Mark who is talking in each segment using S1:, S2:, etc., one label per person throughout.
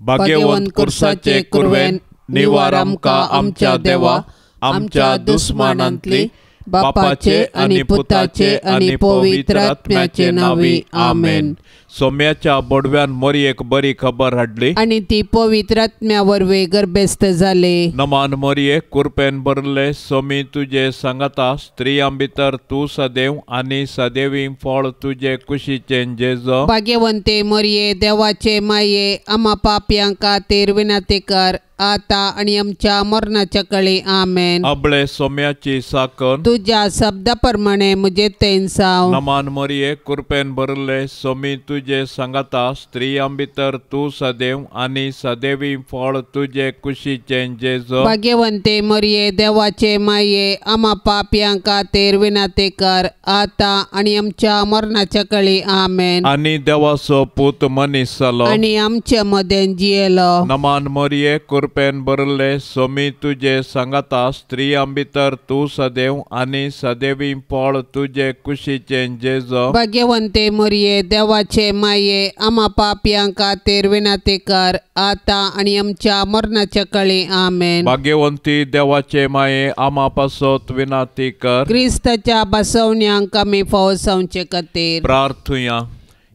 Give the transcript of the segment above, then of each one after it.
S1: भाग्यवंत कुर्साचे कुरवेन निवार आमकां आमच्या देवा आमच्या दुस्मानांतली बापाचे आनी पुताचे आनी पवित्र आत्म्याचे नांवी आमेन. सोम्याच्या बोडव्यान मोरयेक बरी खबर हाडली
S2: आनी ती पवित्र आत्म्या वरवीं गर्भस्थ जाली.
S1: नमान मोरये कुरपेन भरले सोमी तुजे सांगाता स्त्रियां भितर तूं सदैव आनी सदैवी फळ तुजे कुशीचें जेजो.
S2: भाग्यवंते मोरये देवाचे माये आमा पापयां खातीर विनंती कर आता आनी आमच्या मरणाच्या कळी आमेन.
S1: अबळे सोम्याची साकन
S2: तुज्या शब्दा प्रमाणे म्हजे तेन जावं.
S1: नमान मोरये कुरपेन भरले सोमी तुजे सांगाता स्त्रियां भितर तूं सदैव आनी सदैवी फळ तुजे कुशीचें जेजो.
S2: भाग्यवंते मोरये देवाचे माये आमा पापयां खातीर विनंती कर आता आनी आमच्या मरणाच्या कळी आमेन.
S1: आनी देवाचो पूत मनीस जालो
S2: आनी आमचे मदें जियेलो.
S1: नमान मोरये कुरपेन भरले सोमी तुजे सांगाता स्त्रियां भितर तूं सदैव आनी सदैवी फळ तुजे कुशीचें जेजो.
S2: भाग्यवंते मोरये देवाचे माये आमा पापयां खातीर विनंती कर आता आनी आमच्या मरणाच्या कळी आमेन.
S1: भाग्यवंती देवाचे माये आमा पासत विनंती कर.
S2: क्रिस्ताच्या बसवण्यांक आमी फावो जावचे खातीर
S1: प्रार्थुया.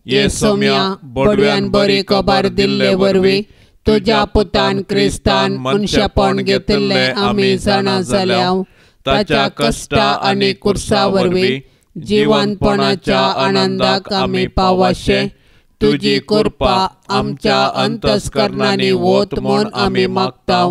S2: ये सोम्या बडव्यान बरी खबर दिल्ले वरवीं तुज्या पुतान क्रिस्तान मनशेपण घेतिल्लें आमी जाणा जाल्या. ताच्या कश्टा आनी कुर्सा वरवीं जिवनपणाच्या आनंदाक आमी पावाशे तुजी कृपा आमच्या अंतस्करणांनी वत म्हूण आमी मागता.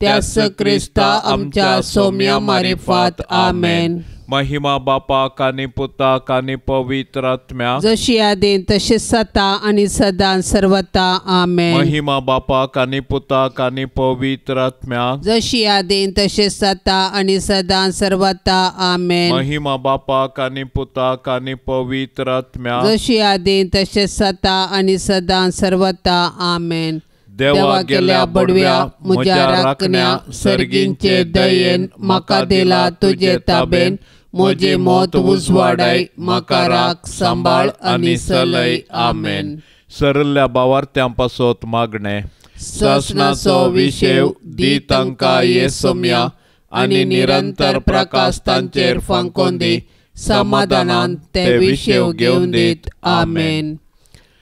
S2: त्यास क्रिस्ता आमच्या सोम्या मारिफात आमेन.
S1: महिमा बापाक आनी पुताक आनी पवित्र आत्म्याक
S2: जशी आदीं तशी सता आनी सदां सर्वता आमेन.
S1: महिमा बापाक आनी पुताक आनी पवित्र आत्म्याक
S2: जशी आदीं तशी सता आनी सदां सर्वता आमेन.
S1: महिमा बापाक आनी पुताक आनी पवित्र आत्म्याक
S2: जशी आदीं तशी सता आनी सदां सर्वता आमेन.
S1: देवा गेल्या बडव्या म्हज्या राखण्या सर्गींचे दयेन म्हाका दिला तुजे ताबेन म्हजे मत उजवाडाय म्हाका राख सांबाळ आनी सलय आमेन. सरल्या बावार्थ्यां पासत मागणें. सासणाचो विशेव दी तांकां ये सोम्या आनी निरंतर प्रकाश तांचेर फांकोन दी समाधानान ते विशेव घेवन दीत आमेन.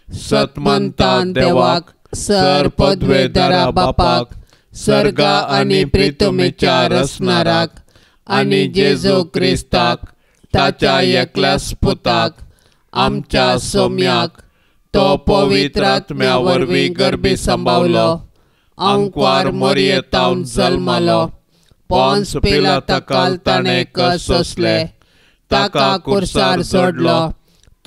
S1: सतमंतान देवाक सर पदवेदारा बापाक सर्गा आनी प्रितुमेच्या रसनाराक आनी जेजू क्रिस्ताक ताच्या एकल्याच पुताक आमच्या सोम्याक तो पवित्र आत्म्या वरवीं गर्भी सांबावलो आंकवार मोरयेतावन जल्मलो पोन्स पिलाता ताणें कश्ट सोंसले ताका कुर्सार सोडलो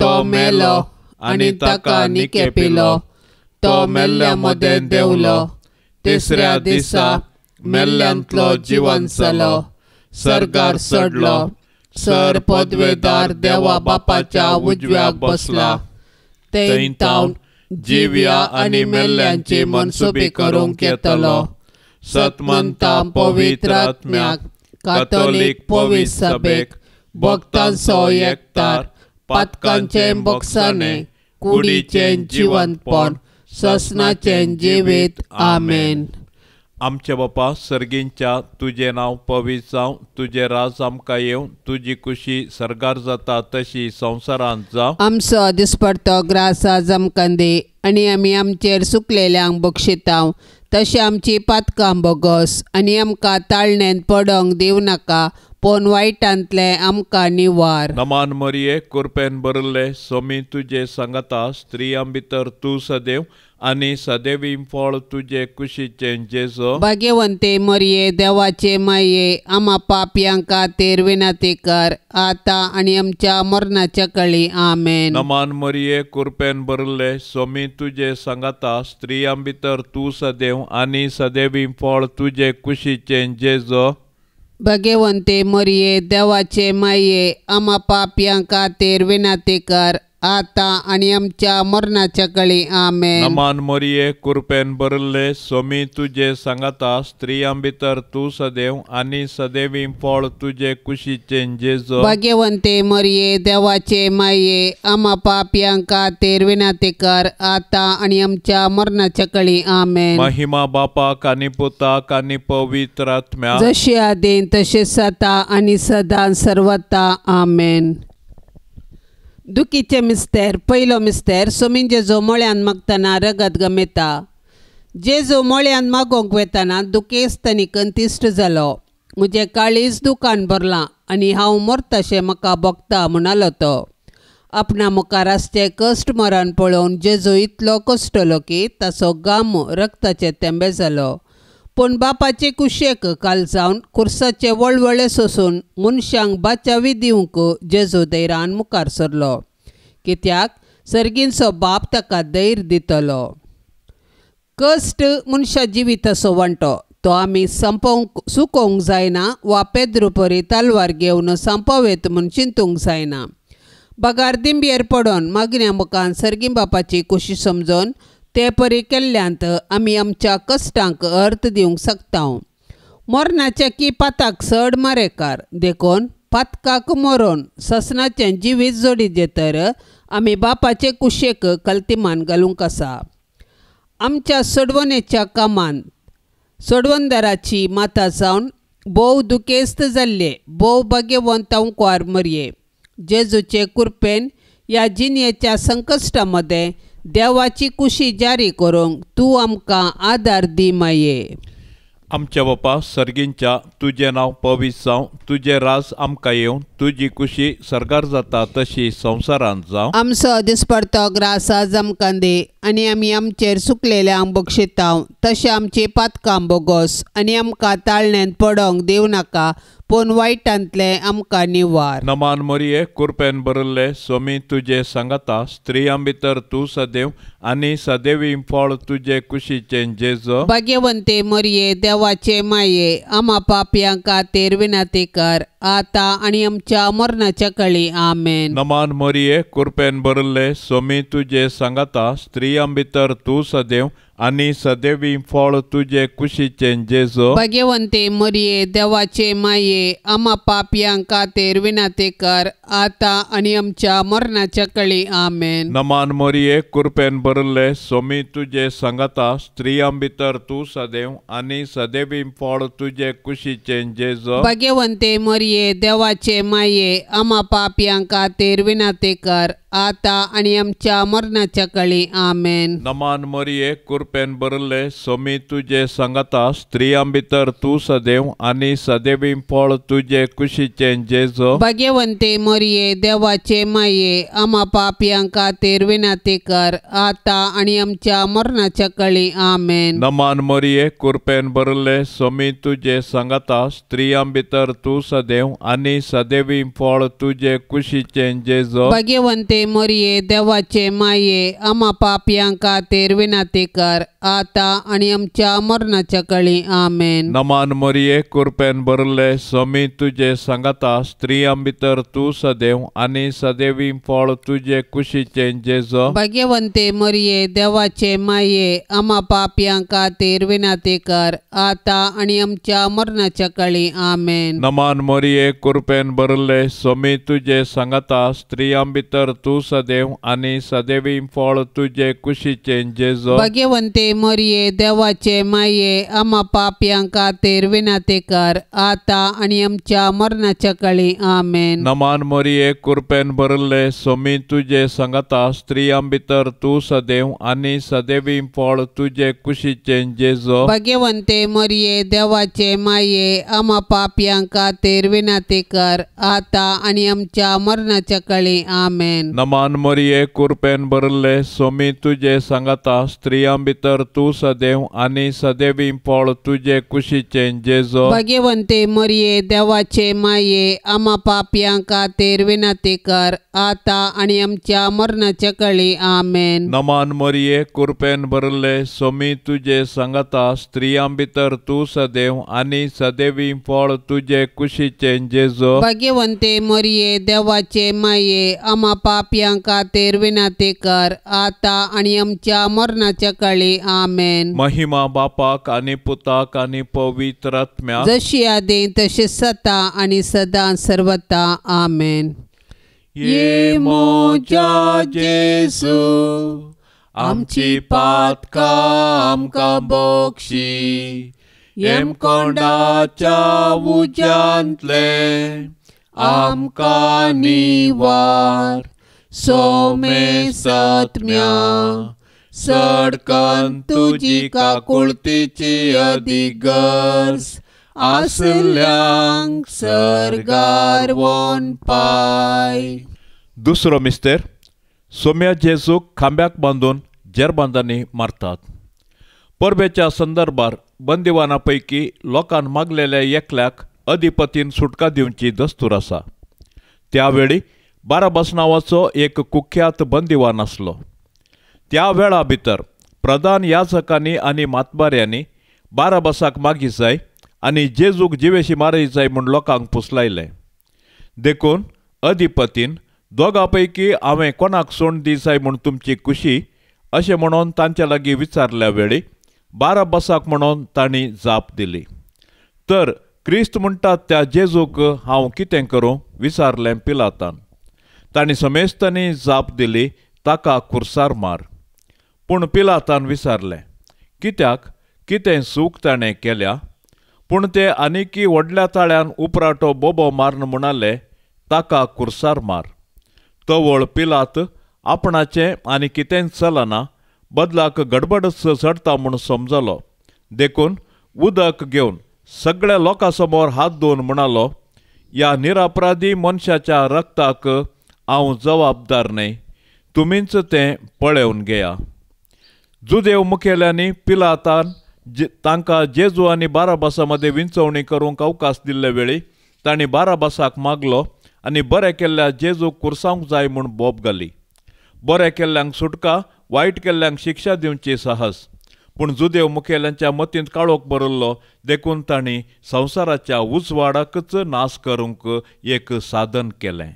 S1: तो मेलो आनी ताका निकेपिलो तो मेल्ल्या मदें देंवलो तिसऱ्या दिसा मेल्ल्यांतलो जिवन जालो सर्गार चडलो सर पदवेदार देवा बापाच्या उजव्याक बसला थंय तावन जिव्या आनी मेल्ल्यांची मनसुबी करूंक येतलो. सतमंता पवित्र आत्म्याक कातोलीक पवित्र सभेक भक्तांचो एकतार पातकांचें बोगसाणें कुडीचें जिवनपण ससनाचें जिवीत आमेन. आमच्या बापा सर्गींच्या तुजें नांव पवित्र जावं तुजें राज आमकां येवं तुजी कुशी सर्गार जाता तशी संवसारांत जावं.
S2: आमचो दिसपडतो ग्रास आज आमकां दी आनी आमी आमचेर सुकलेल्यांक बक्षितांव तशें आमची पातकां बोगस आनी आमकां ताळणेंत पडोंक दिवं नाका पूण वायटांतलें आमकां निवार.
S1: नमान मरिये कुरपेन भरिल्ले सोमी तुजे सांगाता स्त्रियां भितर तूं सदैव आनी सदैवी फळ तुजे कुशीचें जेजो.
S2: भाग्यवंते मरिये देवाचे माये आमा पापयां खातीर विनंती कर आतां आनी आमच्या मरणाच्या कळी आमेन.
S1: नमान मरिये कुरपेन भरिल्ले सोमी तुजे सांगाता स्त्रियां भितर तूं सदैव आनी सदैवी फळ तुजे कुशीचें जेजो.
S2: भाग्यवंते मरिये देवाचे माये आमा पापयां खातीर विनंती कर आतां आनी आमच्या मरणाच्या कळी. आमेन.
S1: नमान मोरये कुरपेन भरिल्ले सोमी तुजे सांगाता, स्त्रियां भितर तूं सदैव आनी सदैवी फळ तुजे कुशीचें जेजू.
S2: भाग्यवंते मरये देवाचे माये, आमा पापयां खातीर विनंती कर, आतां आनी आमच्या मरणाच्या कळी. आमेन.
S1: महिमा बापाक आनी पुताक आनी पवित्र आत्म्याक,
S2: जशी आदीं तशें सता आनी सदां सर्वता. आमेन. दुखीचे मिस्तेर. पयलो मिस्तेर. सोमीन जेजू मळ्यान मागतना रगत गमेता. जेजू मळ्यान मागोवंक वेतना दुखेस्त आनी कंतिश्ट जालो. म्हजें काळीज दुकान भरलां आनी हांव मरताशें म्हाका भोगता म्हणालो तो. आपणा मुखार आसचें कश्ट मरण पळोवन जेजू इतलो कश्टलो की ताचो गाम रक्ताचे तेंबे जालो. पूण बापाचे कुशेक काल जावन कुर्साचे वळवळे सोसून मनशांक बाचावी दिवंक जेजू धैर्यान मुखार सरलो, कित्याक सर्गींचो बाप ताका धैर्य दितलो. कश्ट मनशा जिविताचो वांटो, तो आमी संपोवंक सुकोवंक जायना वा पेद्रू परी तलवार घेवन संपोवेत म्हूण चिंतूंक जायना. बगार दिंबयेर पडोन मागण्या मुखान सर्गीं बापाची कुशी समजून ते परी केल्ल्यांत आमी आमच्या कश्टांक अर्थ दिवंक शकता. मरणाच्या की पाताक चड मारेकार, देखून पातकाक मरोन ससनाचें जिवीत जोडीत तर आमी बापाचे कुशेक कल्तिमान घालूंक आसा. आमच्या सोडवणेच्या कामांत सोडवणदाराची माता जावन भोव दुखेस्त जाल्ले भोव भाग्यवंत अंकुवार मरये जेजूचे कुरपेन ह्या जिणेच्या संकश्टा मदें देवाची कुशी जारी करूंक तूं आमकां आदार दी माये.
S1: आमच्या बापा सर्गींच्या, तुजें नांव पवित्र जावं, तुजें राज आमकां येवं, तुजी कुशी सर्गार जाता तशी संवसारांत जावं.
S2: आमचो दिसपडतो ग्रास आज आमकां दी आनी आमी आमचेर सुकलेल्यांक बक्षितांव तशें आमची पातकां बोगोस आनी आमकां ताळण्यांत पडोंक दिवं नाका, पूण वायटांतलें आमकां निवार.
S1: नमान मोरये कुरपेन भरिल्ले सोमी तुजे सांगाता, स्त्रियां भितर तूं सदैव आनी सदैवी फळ तुजे कुशीचें जेजू.
S2: भाग्यवंते मरये देवाचे माये, आमा पापयां खातीर विनंती कर, आतां आनी आमच्या मरणाच्या कळी. आमेन.
S1: नमान मोरये कुरपेन भरिल्ले सोमी तुजे सांगाता, स्त्रियां भितर तूं सदैव आनी सदैवी फळ तुजे कुशीचें जेजू.
S2: भाग्यवंते मरये देवाचे माये, आमा पापयां खातीर विनंती कर, आतां आनी आमच्या मरणाच्या कळी. आमेन.
S1: नमान मोरये कुरपेन भरिल्ले सोमी तुजे सांगाता, स्त्रियां भितर तूं सदैव आनी सदैवी फळ तुजे कुशीचें जेजू.
S2: भाग्यवंते मरये देवाचे माये, आमा पापयां खातीर विनंती कर, आतां आनी आमच्या मरणाच्या कळी. आमेन.
S1: नमान मोरये कुरपेन भरिल्ले सोमी तुजे सांगाता, स्त्रियां भितर तूं सदैव आनी सदैवी फळ तुजे कुशीचें जेजू.
S2: भाग्यवंते मरये देवाचे माये, आमा पापयां खातीर विनंती कर, आतां आनी आमच्या मरणाच्या कळी. आमेन.
S1: नमान मोरये कुरपेन भरिल्ले सोमी तुजे सांगाता, स्त्रियां भितर तूं सदैव आनी सदैवी फळ तुजे कुशीचें जेजू.
S2: भाग्यवंते मरये देवाचे माये, आमा पापयां खातीर विनंती कर, आतां आनी आमच्या मरणाच्या कळी. आमेन.
S1: नमान मोरये कुरपेन भरिल्ले सोमी तुजे सांगाता, स्त्रियां भितर तूं सदैव आनी सदैवी फळ तुजे कुशीचें जेजू.
S2: भाग्यवंते मरये देवाचे माये, आमा पापयां खातीर विनंती कर, आतां आनी आमच्या मरणाच्या कळी. आमेन.
S1: नमान मोरये कुरपेन भरिल्ले सोमी तुजे सांगाता, स्त्रियां भितर तूं सदैव आनी सदैवी फळ तुजे कुशीचें जेजू.
S2: भाग्यवंते मरये देवाचे माये, आमा पापयां खातीर विनंती कर, आतां आनी आमच्या मरणाच्या कळी. आमेन.
S1: नमान मोरये कुरपेन भरिल्ले सोमी तुजे सांगाता, स्त्रियां भितर तूं सदैव आनी सदैवी फळ तुजे कुशीचें जेजू.
S2: भाग्यवंते मरये देवाचे माये, आमा पापयां खातीर विनंती कर, आतां आनी आमच्या मरणाच्या कळी. आमेन.
S1: नमान मोरये कुरपेन भरिल्ले सोमी तुजे सांगाता, स्त्रियां भितर भितर तूं सदैव आनी सदैवी फळ तुजे कुशीचें जेजो।
S2: भाग्यवंते मरिये देवाचे माये आमा पापयां खातीर विनंती कर आतां आनी आमच्या मरणाच्या कळी। आमेन।
S1: नमान मरिये कृपेन भरले सोमी तुजे सांगाता स्त्रियां भितर तूं सदैव आनी सदैवी फळ तुजे कुशीचें जेजो।
S2: भाग्यवंते मरिये देवाचे माये आमा पापयां खातीर विनंती कर आतां आनी आमच्या मरणाच्या कळी। आमेन।
S1: महिमा बापाक आनी पुताक आनी पवित्र आत्म्याक
S2: जशी आदी तशी सता आनी सदां सर्वता। आमेन।
S1: ये मोजा जेजू आमची पातकां आमकां बक्षी येमकोंडाच्या उज्यांतले आमकां निवार सोमे सत्म्या सडकन तुजी काकुळतीची अदीक गरज आसल्यांक सर्गार वोन पाय। दुसरो मिस्तेर सोम्या जेजूक खांब्याक बांदून जेरबांदांनी मारतात। परबेच्या संदर्भार बंदिवाना पैकी लोकान मागलेल्या एकल्याक अधिपतीन सुटका दिवची दस्तूर आसा। त्यावेळी बाराबास नांवाचो एक कुख्यात बंदिवान आसलो। त्या वेळा भितर प्रधान याजकांनी आनी मातबाऱ्यांनी बाराबासाक मागी जाय आनी जेजूक जिवेशी मारी जाय म्हूण लोकांक पुसलायलें। देखून अधिपतीन दोगां पैकी हांवें कोणाक सोंड दी जाय म्हूण तुमची खुशी अशें म्हणून तांच्या लागीं विचारल्या वेळी बाराबासाक म्हणून तांणी जाप दिली। तर क्रिस्त म्हणटात त्या जेजूक हांव कितें करूं विचारलें पिलातान। तांणी समेस्तांनी जाप दिली ताका खुर्सार मार। पूण पिलातान विचारलें कित्याक कितें सूख ताणें केल्या? पूण ते आनीकी व्हडल्या ताळ्यान उपराटो बोबो मारून म्हणाले ताका खुर्सार मार। तवळ पिलात आपणाचें आनी कितेंच चलना बदलाक गडबडच चडटा म्हूण समजलो। देखून उदक घेवन सगळ्या लोकां समोर हात धुवन म्हणालो ह्या निरापराधी मनशाच्या रक्ताक हांव जबाबदार न्हय, तुमीच तें पळोवन घेया। जुदेव मुखेल्यांनी पिलातान तांकां जेजू आनी बाराबासा मदें विंचवणी करूंक अवकाश दिल्ले वेळी तांणी बाराबासाक मागलो आनी बरें केल्ल्या जेजूक कुर्सावंक जाय म्हूण बोब घाली। बरें केल्ल्यांक सुटका वायट केल्ल्यांक शिक्षा दिवची साहस। पूण जुदेव मुखेल्यांच्या मतींत काळोख भरिल्लो देखून तांणी संवसाराच्या उजवाडाकच नाश करूंक एक साधन केलें।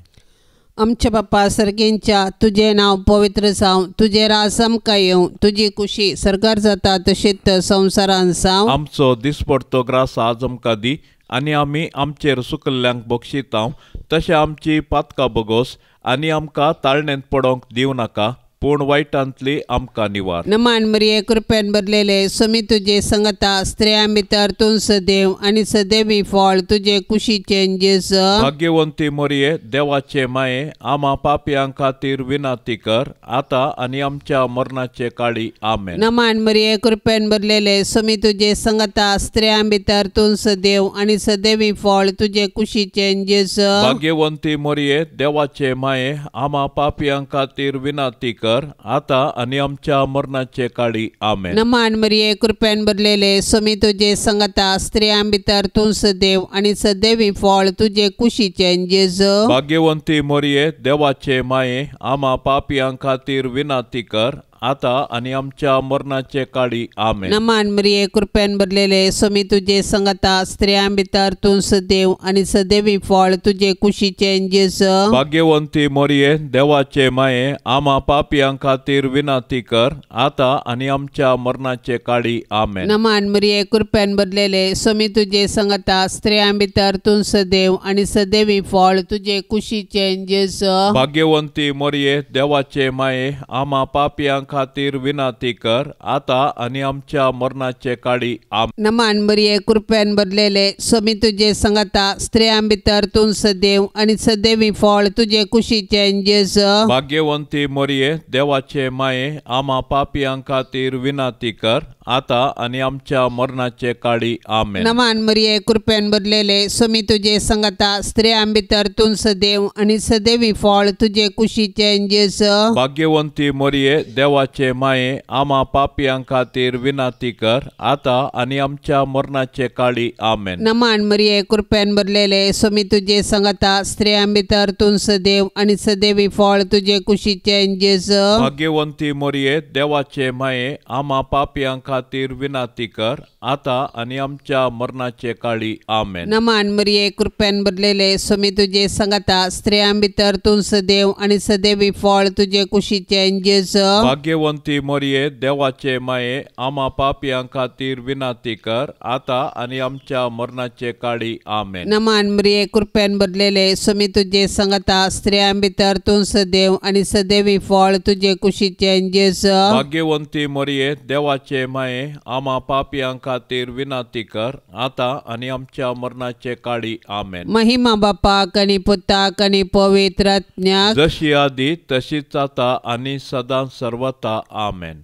S2: आमच्या बापा सर्गेंच्या तुजें नांव पवित्र जावं, तुजें राज आमकां येवं, तुजी खुशी सर्गार जाता तशीच संवसारान जावं।
S1: आमचो दिसपडतो ग्रास आज आमकां दी आनी आमी आमचेर सुकल्ल्यांक बक्षितांव तशें आमची पातकां बगोस आनी आमकां ताळणेंत पडोवंक दिवं नाका पूण वायटांतली आमकां निवार।
S2: नमान मरिये कृपेन भरलेले सोमी तुजे संगता स्त्रियां भितर तूं सदैव आनी सदैवी फळ तुजे कुशीचें जेजू।
S1: भाग्यवंती मरिये देवाचे माये आमा पापयां खातीर विनंती कर आतां आनी आमच्या मरणाचे काळी। आमेन।
S2: नमान मरिये कृपेन भरलेले सोमी तुजे संगता स्त्रियां भितर तूं सदैव आनी सदैवी फळ तुजे कुशीचें जेजू।
S1: भाग्यवंती मरिये देवाचे माये आमा पापयां खातीर विनंती कर आतां आनी आमच्या मरणाचे काळी। आमेन।
S2: नमान मरिये कृपेन भरलेले सोमी तुजे संगता स्त्रियां भितर तूं सदैव आनी सदैवी फळ तुजे कुशीचें जेजू।
S1: भाग्यवंती मरिये देवाचे माये आमा पापयां खातीर विनंती कर आतां आनी आमच्या मरणाचे काळी। आमेन।
S2: नमान मरिये कृपेन भरलेले सोमी तुजे संगता स्त्रियां भितर तूं सदैव आनी सदैवी फळ तुजे कुशीचें जेजू।
S1: भाग्यवंती मरिये देवाचे माये आमा पापयां खातीर विनंती कर आतां आनी आमच्या मरणाचे काळी। आमेन।
S2: नमान मरिये कृपेन भरलेले सोमी तुजे संगता स्त्रियां भितर तूं सदैव आनी सदैवी फळ तुजे कुशीचें जेजू।
S1: भाग्यवंती मरिये देवाचे माये आमा पापयां खातीर विनंती कर आतां आनी आमच्या मरणाचे काळी। आमेन।
S2: नमान मरिये कृपेन भरलेले सोमी तुजे संगता स्त्रियां भितर तूं सदैव आनी सदैवी फळ तुजे कुशीचें जेजू।
S1: भाग्यवंती मरिये देवाचे माये आमा पापयां खातीर विनंती कर आता आनी आमच्या मरणाचे काळी. आमेन.
S2: नमान मरिये, कृपेन भरलेले, स्वामी तुजे संगता, स्त्रियां भितर तूं सदैव आनी सदैवी फळ तुजे कुशीचे जेजू.
S1: भाग्यवंती मरिये, देवाचे माये, आमा पापयां खातीर विनंती कर, आता आनी आमच्या मरणाचे काळी. आमेन.
S2: नमान मरिये, कृपेन भरलेले, स्वामी तुजे संगता, स्त्रियां भितर तूं सदैव आनी सदैवी फळ तुजे कुशीचे जेजू.
S1: भाग्यवंती मरिये, देवाचे माये, आमा पापयां खातीर विनंती कर, आता आनी आमच्या मरणाचे काळी. आमेन.
S2: नमान मरिये, कृपेन भरलेले, स्वामी तुजे संगता, स्त्रियां भितर तूं सदैव आनी सदैवी फळ तुजे कुशीचे जेजू.
S1: भाग्यवंती मरिये, देवाचे माये, आमा पापयां खातीर विनंती कर, आता आनी आमच्या मरणाचे काळी. आमेन.
S2: नमान मरिये, कृपेन भरलेले, स्वामी तुजे संगता, स्त्रियां भितर तूं सदैव आनी सदैवी फळ तुजे कुशीचे जेजू.
S1: भाग्यवंती मरिये, देवाचे माये, आमा पापयां खातीर विनंती कर, आता आनी आमच्या मरणाचे काळी. आमेन.
S2: महिमा बापाक आनी पुताक आनी पवित्र आत्म्याक,
S1: जशी आदी तशीच आता आनी सदां सर्वता. आमेन.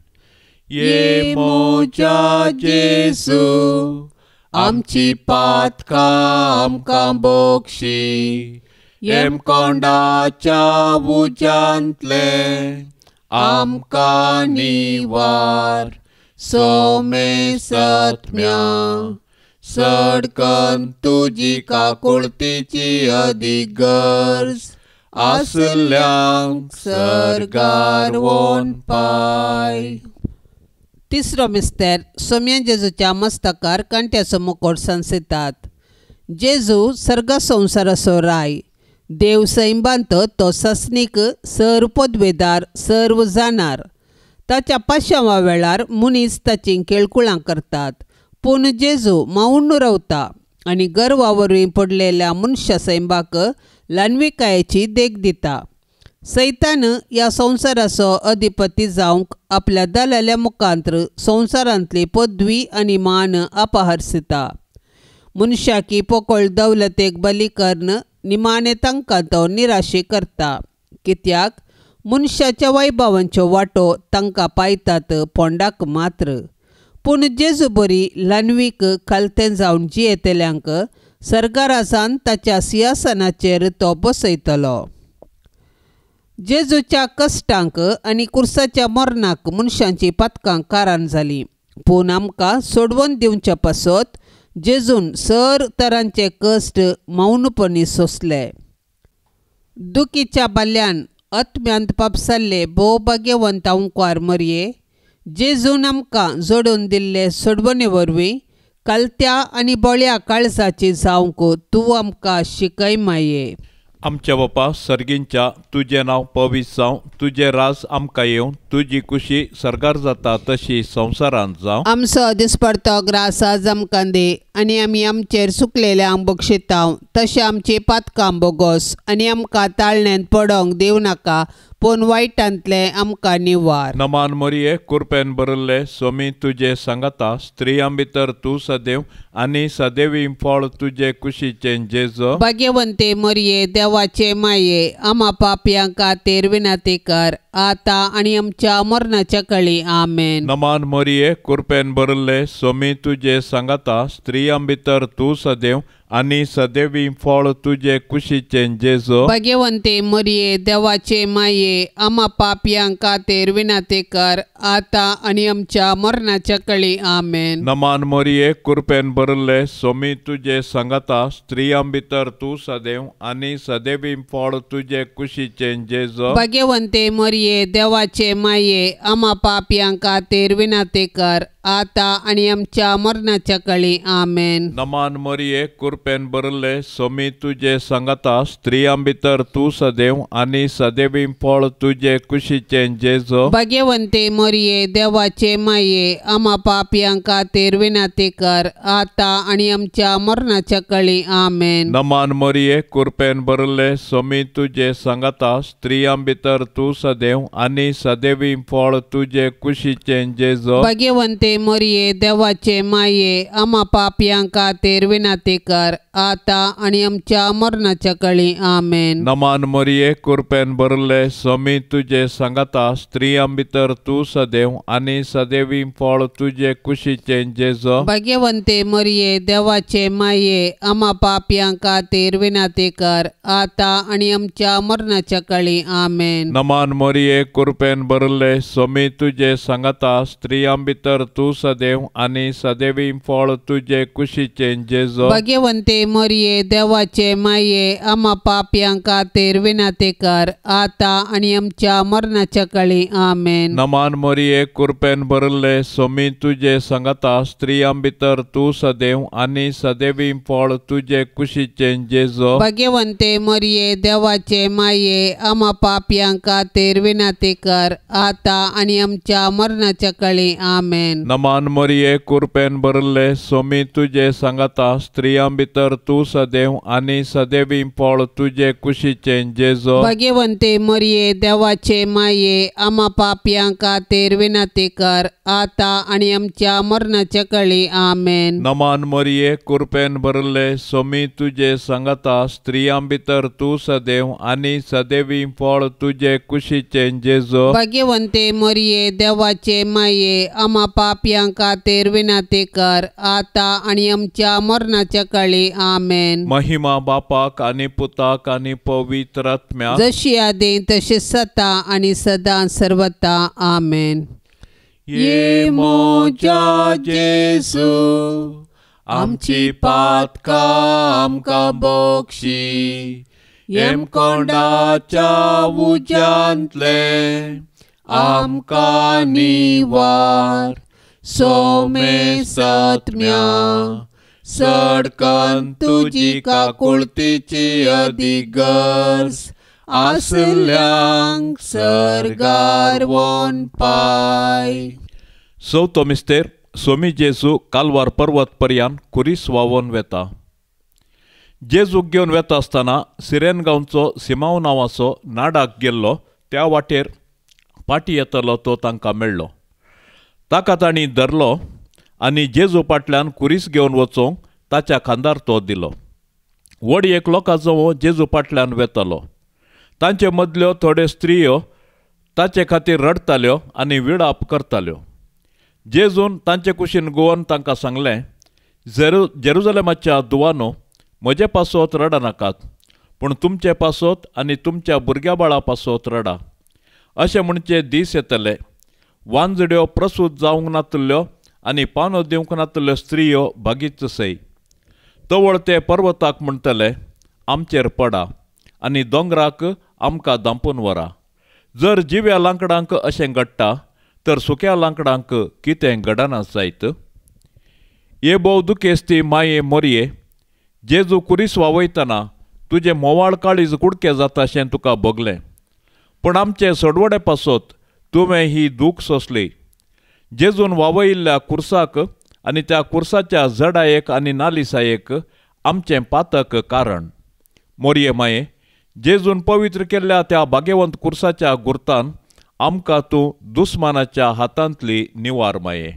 S1: ये म्हज्या जेजू, आमची पातकां आमकां बक्षी, येमकोंडाच्या उज्यांतले आमकां निवार, सोमे सत्म्या सडकन तुजी काकुळतीची अदीक गरज आसल्यांक सर्गार वोन पाय.
S2: तिसरो मिस्तेर, सोम्या जेजूच्या मस्तकार कांट्याचो मुकोट सांसयतात. जेजू सर्ग संवसाराचो राय, देव सैंबांत तो सस्नीक, सर्व पदवेदार, सर्व जाणार. ताच्या पाशांवा वेळार मनीस ताचीं केळकुळां करतात, पूण जेजू मावन रावता आनी गर्वा वरवीं पडलेल्या मनशा सैंबाक ल्हानविकायेची देख दिता. सैतान ह्या संवसाराचो अधिपती जावंक आपल्या दलाल्या मुखांत्र संवसारांतली पदवी आनी मान अपहरसिता. मनशाकी पोकळ दौलतेक बली करून निमाणे तांकां तो निराशी करता, कित्याक मनशाच्या वैभवांच्यो वांटो तांकां पायतात पोंडाक मात्र. पूण जेजू बरी ल्हानवीक खालतें जावन जियेतल्यांक सर्गाराजान ताच्या सिंहासनाचेर तो बसयतलो. जेजूच्या कश्टांक आनी कुर्साच्या मरणाक मनशांची पातकां कारण जालीं, पूण आमकां सोडवून दिवचे पासत जेजून सर तरांचे कश्ट मौनपणी सोंसले. दुखीच्या बाल्यान आत्म्यांत पापसाल्ले भोव भाग्यवंत अंकुर मरये, जेजून आमकां जोडून दिल्ले सोडवणे वरवीं कालत्या आनी बळ्या काळजाची जावंक तूं आमकां शिकय माये.
S1: आमच्या बापा सर्गींच्या, तुजें नांव पवित्र जावं, तुजें राज आमकां येवं, तुजी कुशी सर्गार जाता तशी संवसारांत जावं.
S2: आमचो दिसपडतो ग्रास आज आमकां दी, आनी आमी आमचेर सुकलेल्यांक बक्षितांव तशें आमची पातकां बोगोस, आनी आमकां ताळण्यांत पडोंक दिवं नाका, पूण वायटांतलें आमकां निवार.
S1: नमान मरिये, कृपेन भरिल्ले, स्वामी तुजे सांगाता, स्त्रियां भितर तूं सदैव आनी सदैवी फळ तुजे कुशीचें जेजू.
S2: भाग्यवंते मरिये, देवाचे माये, आमा पापयां खातीर विनंती कर, आतां आनी आमच्या मरणाच्या कळी. आमेन.
S1: नमान मरिये, कृपेन भरिल्ले, स्वामी तुजे सांगाता, स्त्रियां भितर तूं सदैव आनी सदैवी फळ तुजे कुशीचें जेजू.
S2: भाग्यवंते मरिये, देवाचे माये, आमा पापयां खातीर विनंती कर, आतां आनी आमच्या मरणाच्या कळी. आमेन.
S1: नमान मरिये, कृपेन भरिल्ले, स्वामी तुजे सांगाता, स्त्रियां भितर तूं सदैव आनी सदैवी फळ तुजे कुशीचें जेजू.
S2: भाग्यवंते मरिये, देवाचे माये, आमा पापयां खातीर विनंती कर, आतां आनी आमच्या मरणाच्या कळी. आमेन.
S1: नमान मरिये, कृपेन भरिल्ले, स्वामी तुजे सांगाता, स्त्रियां भितर तूं सदैव आनी सदैवी फळ तुजे कुशीचें जेजू.
S2: भाग्यवंते मरिये, देवाचे माये, आमा पापयां खातीर विनंती कर, आतां आनी आमच्या मरणाच्या कळी. आमेन.
S1: नमान मरिये, कृपेन भरिल्ले, स्वामी तुजे सांगाता, स्त्रियां भितर तूं सदैव आनी सदैवी फळ तुजे कुशीचें जेजू.
S2: भाग्यवंते भाग्यवंते मरिये देवाचे माये आमा पापयां खातीर विनंती कर आतां आनी आमच्या मरणाच्या कळी आमेन.
S1: नमान मरिये कृपेन भरले स्वामी तुजे सांगाता स्त्रियां भितर तूं सदैव आनी सदैवी फळ तुजे कुशीचें जेजू.
S2: भाग्यवंते मरिये देवाचे माये आमा पापयां खातीर विनंती कर आतां आनी आमच्या मरणाच्या कळी आमेन.
S1: नमान मरिये कृपेन भरले स्वामी तुजे सांगाता स्त्रियां भितर तूं सदैव आनी सदैवी फळ तुजे कुशीचें जेजू.
S2: भाग्यवंते मरिये देवाचे माये आमा पापयां खातीर विनंती कर आतां आनी आमच्या मरणाच्या कळी आमेन.
S1: नमान मरिये कृपेन भरले स्वामी तुजे सांगाता स्त्रियां भितर तूं सदैव आनी सदैवी फळ तुजे कुशीचें जेजू.
S2: भाग्यवंते मरिये देवाचे माये आमा पापयां खातीर विनंती कर आतां आनी आमच्या मरणाच्या कळी आमेन.
S1: नमान मरिये कृपेन भरले स्वामी तुजे सांगाता स्त्रियां भितर तूं सदैव आनी सदैवी फळ तुजे कुशीचें जेजू.
S2: भाग्यवंते मरिये देवाचे माये आमा पापयां खातीर विनंती कर आतां आनी आमच्या मरणाच्या कळी आमेन.
S1: नमान मरिये कृपेन भरले स्वामी तुजे सांगाता स्त्रियां भितर तूं सदैव आनी सदैवी फळ तुजे कुशीचें जेजू.
S2: भाग्यवंते मरिये देवाचे माये आमा पापयां खातीर विनंती कर आतां आनी आमच्या मरणाच्या कळी आमेन.
S1: महिमा बापाक आनी पुताक आनी पवित्र आत्म्याक
S2: जशी आदी तशी सता आनी सदां सर्वता आमेन.
S1: ये मोजा जेजू आमची पातकां आमकां बक्षी येमकोंडाच्या उज्यांतले आमकां निवार सोमे सत्म्या सडकन तुजी काकुळतीची अदीक गरज आसल्यांक सर्गार वोन पाय. चवथो मिस्तेर सोमी जेजू कालवार पर्वत पर्यान कुरीस वावोन वेता. जेजूक घेवन वेता आसतना सिरेन गांवचो सिमांव नांवाचो नाडाक गेल्लो त्या वाटेर पाटी येतलो तो तांकां मेळ्ळो. ताका तांणी धरलो आनी जेजू फाटल्यान कुरीस घेवन वचूंक ताच्या खांदार तो दिलो. व्हड एक लोकांचो जेजू फाटल्यान वेतालो. तांचे मदल्यो थोड्यो स्त्रियो ताचे खातीर रडटाल्यो आनी विळाप करताल्यो. जेजून तांचे कुशीन गोवन तांकां सांगलें, जेरुजलेमाच्या दुवानो म्हजे पासत रडनाकात, पूण तुमचे पासत आनी तुमच्या भुरग्या बाळा पासत रडा. अशें म्हणचे दीस येतले वांजड्यो प्रसूत जावंक नातल्यो आनी पानो दिवंक नातल्यो स्त्रियो भागीत सय. तवळ ते पर्वताक म्हणटले आमचेर पडा आनी दोंगराक आमकां धांपून व्हरा. जर जिव्या लांकडांक अशें घडटा तर सुक्या लांकडांक कितें घडना जायत. हे भोव दुखेस्ती माये मोरये जेजू कुरीस वावयतना तुजें म्होंवाळ काळीज कुडके जाता अशें तुका भोगलें, पूण आमचे सोडवडे पासत तुवें ही दूख सोंसली. जेजून वावयिल्ल्या कुर्साक आनी त्या कुर्साच्या जडायेक आनी नालिसायेक आमचें पातक कारण. मोरये माये जेजून पवित्र केल्ल्या त्या भाग्यवंत कुर्साच्या गुर्तान आमकां तूं दुस्मानाच्या हातांतली निवार माये.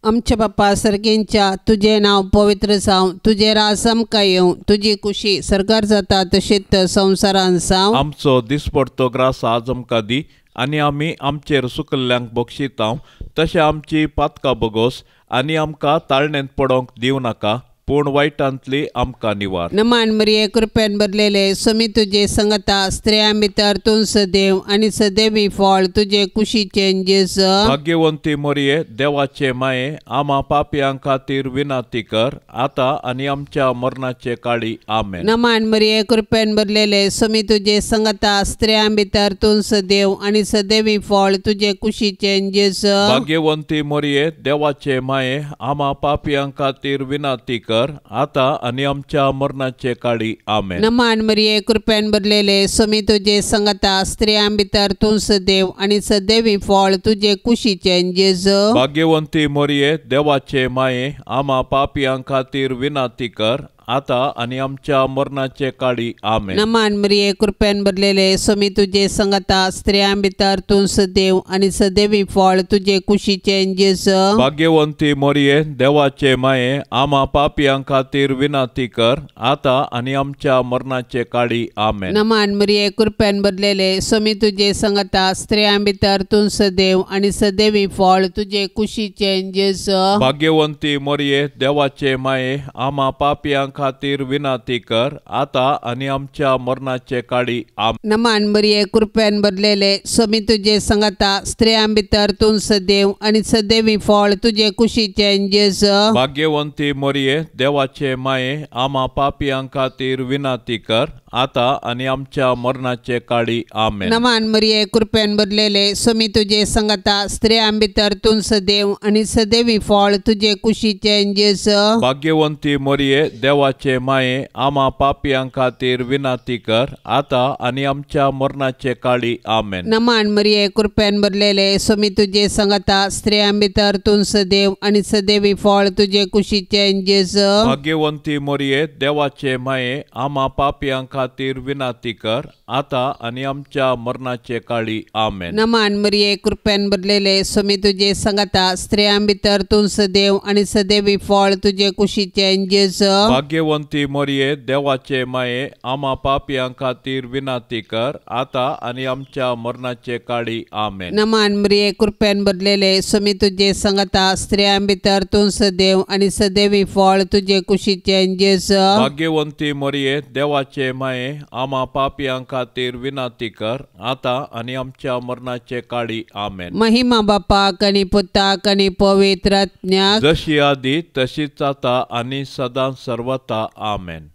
S2: आमच्या बापा सर्गेंच्या तुजें नांव पवित्र जावं, तुजें राज आमकां येवं, तुजी कुशी सर्गार जाता तशीच संवसारान जावं.
S1: आमचो दिसपडतो ग्रास आज आमकां दी आनी आमी आमचेर सुकल्ल्यांक बक्षितांव तशें आमची पातकां बगोस आनी आमकां ताळणेंत पडोंक दिवं नाका, पूण वायटांतली आमकां निवार.
S2: नमान मरिये कृपेन भरलेले स्वामी तुजे संगता स्त्रियां भितर तूं सदैव आनी सदैवी फळ तुजे कुशीचें जेजू.
S1: भाग्यवंती मरिये देवाचे माये आमा पापयां खातीर विनंती कर आतां आनी आमच्या मरणाचे काळी आमेन.
S2: नमान मरिये कृपेन भरलेले स्वामी तुजे संगता स्त्रियां भितर तूं सदैव आनी सदैवी फळ तुजे कुशीचें जेजू.
S1: भाग्यवंती मरिये देवाचे माये आमा पापयां खातीर विनंती कर आतां आनी आमच्या मरणाचे काळी आमेन.
S2: नमान मरिये कृपेन भरलेले स्वामी तुजे संगता स्त्रियां भितर तूं सदैव आनी सदैवी फळ तुजे कुशीचें जेजू.
S1: भाग्यवंती मरिये देवाचे माये आमा पापयां खातीर विनंती कर आता आनी आमच्या मरणाचे काळी आमेन।
S2: नमान मरिये कृपेन भरलेले स्वामी तुझे संगता, स्त्रियां भितर तूं सदैव आनी सदैवी फळ तुझे कुशीचे जेजू।
S1: भाग्यवंती मरिये देवाचे माये, आमा पापयां खातीर विनंती कर, आता आनी आमच्या मरणाचे काळी आमेन।
S2: नमान मरिये कृपेन भरलेले स्वामी तुझे संगता, स्त्रियां भितर तूं सदैव आनी सदैवी फळ तुझे कुशीचे जेजू।
S1: भाग्यवंती मरिये देवाचे माये, आमा पापयां खातीर विनंती कर, आता आनी आमच्या मरणाचे काळी आमेन।
S2: नमान मरिये कृपेन भरलेले स्वामी तुझे संगता, स्त्रियां भितर तूं सदैव आनी सदैवी फळ तुझे कुशीचे जेजू।
S1: भाग्यवंती मरिये देवाचे माये, आमा पापयां खातीर विनंती कर, आता आनी आमच्या मरणाचे काळी आमेन।
S2: नमान मरिये कृपेन भरलेले स्वामी तुझे संगता, स्त्रियां भितर तूं सदैव आनी सदैवी फळ तुझे कुशीचे जेजू।
S1: भाग्यवंती मरिये देवाचे माये, आमा पापयां खातीर विनंती कर, आता आनी आमच्या मरणाचे काळी आमेन।
S2: नमान मरिये कृपेन भरलेले स्वामी तुझे संगता, स्त्रियां भितर तूं सदैव आनी सदैवी फळ तुझे कुशीचे जेजू।
S1: भाग्यवंती मरिये देवाचे माये, आमा पापयां खातीर विनंती कर, आता आनी आमच्या मरणाचे काळी आमेन।
S2: नमान मरिये कृपेन भरलेले स्वामी तुझे संगता, स्त्रियां भितर तूं सदैव आनी सदैवी फळ तुझे कुशीचे जेजू।
S1: भाग्यवंती मरिये देवाचे माये, आमा पापयां खातीर विनंती कर, आता आनी आमच्या मरणाचे काळी आमेन।
S2: नमान मरिये कृपेन भरलेले स्वामी तुझे संगता, स्त्रियां भितर तूं सदैव आनी सदैवी फळ तुझे कुशीचे जेजू।
S1: भाग्यवंती मरिये देवाचे माये, आमा पापयां खातीर विनंती कर, आता आनी आमच्या मरणाचे काळी आमेन।
S2: महिमा बापाक आनी पुताक आनी पवित्र आत्म्याक,
S1: जशी आदी तशीच आता आनी सदां सर्वता आमेन।